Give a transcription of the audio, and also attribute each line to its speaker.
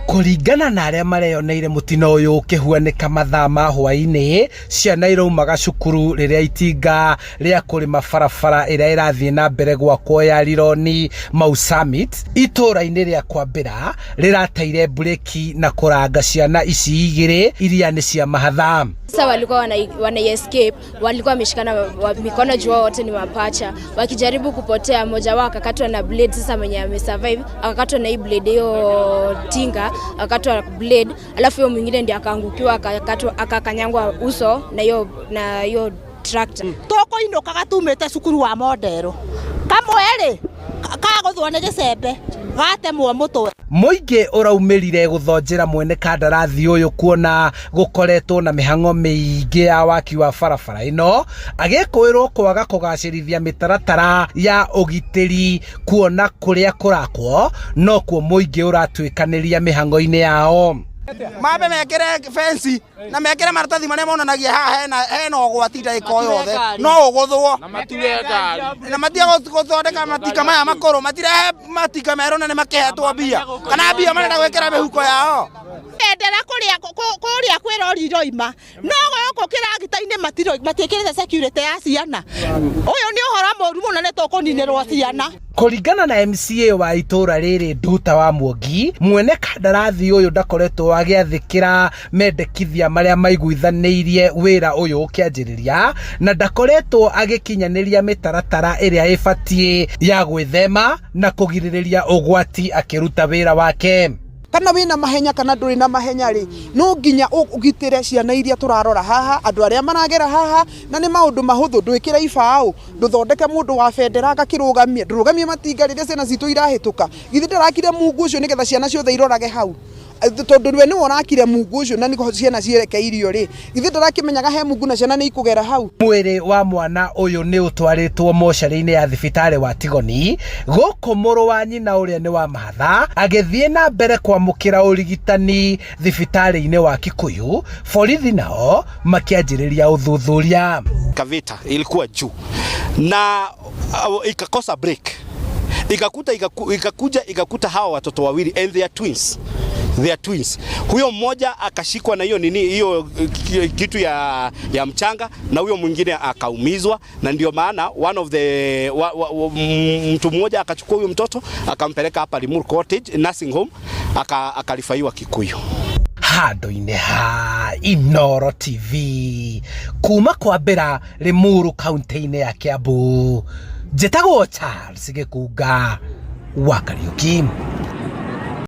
Speaker 1: Kũringana na arĩa mareyoneire mũtino ũyũ ũkĩhuanĩka mathaa ma hwaĩ-inĩ, ciana iraumaga cukuru rĩrĩa itinga rĩa kũrĩma barabara ĩrĩa ĩrathiĩ na mbere gwakwo ya Rironi Mau Summit itũũra-inĩ rĩa Kwambĩra rĩrateire mburĩki na kũranga ciana ici igĩrĩ iria nĩ cia mahatha.
Speaker 2: Sasa walikuwa wana escape, walikuwa wameshikana mikono juu wao wote ni mapacha. Wakijaribu kupotea, mmoja wao akakatwa na blade. Sasa mwenye amesurvive akakatwa na hii blade, hiyo tinga akakatwa blade, alafu hiyo mwingine ndiye akaangukiwa akakatwa akakanyangwa uso na hiyo tractor.
Speaker 3: Tũkũinũkaga tumĩte cukuru wa modero kamwe rĩ kagũthwo nĩ gĩcembe gatemwo mũtwe.
Speaker 1: Mũingĩ ũraumĩrire gũthonjera mwene kandarathi ũyũ kuona gũkoretwo na mĩhang'o mĩingĩ ya waki wa barabara ĩno, agĩkũĩrwo kwaga kũgacĩrithia mĩtaratara ya ũgitĩri kuona kũrĩa kũrakwo nokuo mũingĩ ũratuĩkanĩria mĩhang'o-inĩ yao.
Speaker 4: Mambe mekĩre fence na mekĩre maratathi marĩa monanagia haha hena ũgwati ndagĩka o yothe no ũgũthwo na matige gũthondeka matinga maya makũrũ, matirehe matinga merũ na nĩ makĩhetwo mbia kana mbia marenda gwĩkĩra mĩhuko yao.
Speaker 3: Bendera kũrĩa kũrĩa kwĩ rori iroima no gũkũ kĩragita-inĩ matiĩkĩrĩte security ya ciana. Ũyũ nĩ ũhoro mũru mũno, nĩ tũkũninĩrwo ciana.
Speaker 1: Kũringana na MCA wa itũũra rĩrĩ Nduta wa Mwangi, mwene kandarathi ũyũ ndakoretwo agĩathĩkĩra mendekithia marĩa maiguithanĩirie wĩra ũyũ ũkĩanjĩrĩria na ndakoretwo agĩkinyanĩria mĩtaratara ĩrĩa ĩbatiĩ ya gwĩthema na kũgirĩrĩria ũgwati akĩruta wĩra wake.
Speaker 5: Kana wĩna mahenya kana ndũrĩ na mahenya rĩ, no nginya ũgitĩre ciana iria tũrarora haha, andũ arĩa maragera haha, na nĩ maũndũ mahũthũ. Ndwĩkĩre ibaũ, ndũthondeke mũndũ wa bendera agakĩrũgamie, ndũrũgamie matinga rĩrĩa ciana citũ irahĩtũka. Githĩ ndarakire mungu ũcio nĩgetha ciana ciothe irorage hau? Tondũ we nĩwe ũrakire mungu ũcio na nĩho ciana cierekeirio rĩ, githĩ ndarakĩmenyaga he mungu na ciana nĩ ikũgera hau?
Speaker 1: Mwĩrĩ wa mwana ũyũ nĩ ũtwarĩtwo mocarĩ-inĩ ya thibitarĩ wa Tigoni gũkũ mũrũ wa nyina ũrĩa nĩ wa mahatha agĩthiĩ na mbere kwamũkĩra ũrigitani thibitarĩ-inĩ wa Kikuyu. Borithi nao makĩanjĩrĩria ũthuthuria.
Speaker 6: Excavator ilikuwa juu na ikakosa brake, ikakuta ikakuja ikakuta hawa watoto wawili, and they are twins, they are twins. Huyo mmoja akashikwa na hiyo nini, hiyo kitu ya mchanga, na huyo mwingine akaumizwa, na ndio maana one of the wa, wa, wa, mtu mmoja akachukua huyo mtoto akampeleka hapa Limuru Cottage Nursing Home, akareferiwa Kikuyu.
Speaker 1: Handũ-inĩ ha Inoro TV kuma kwambĩra Limuru kaunti-inĩ ya Kiambu, njĩtagwo Charles Gĩkunga wa Kariuki.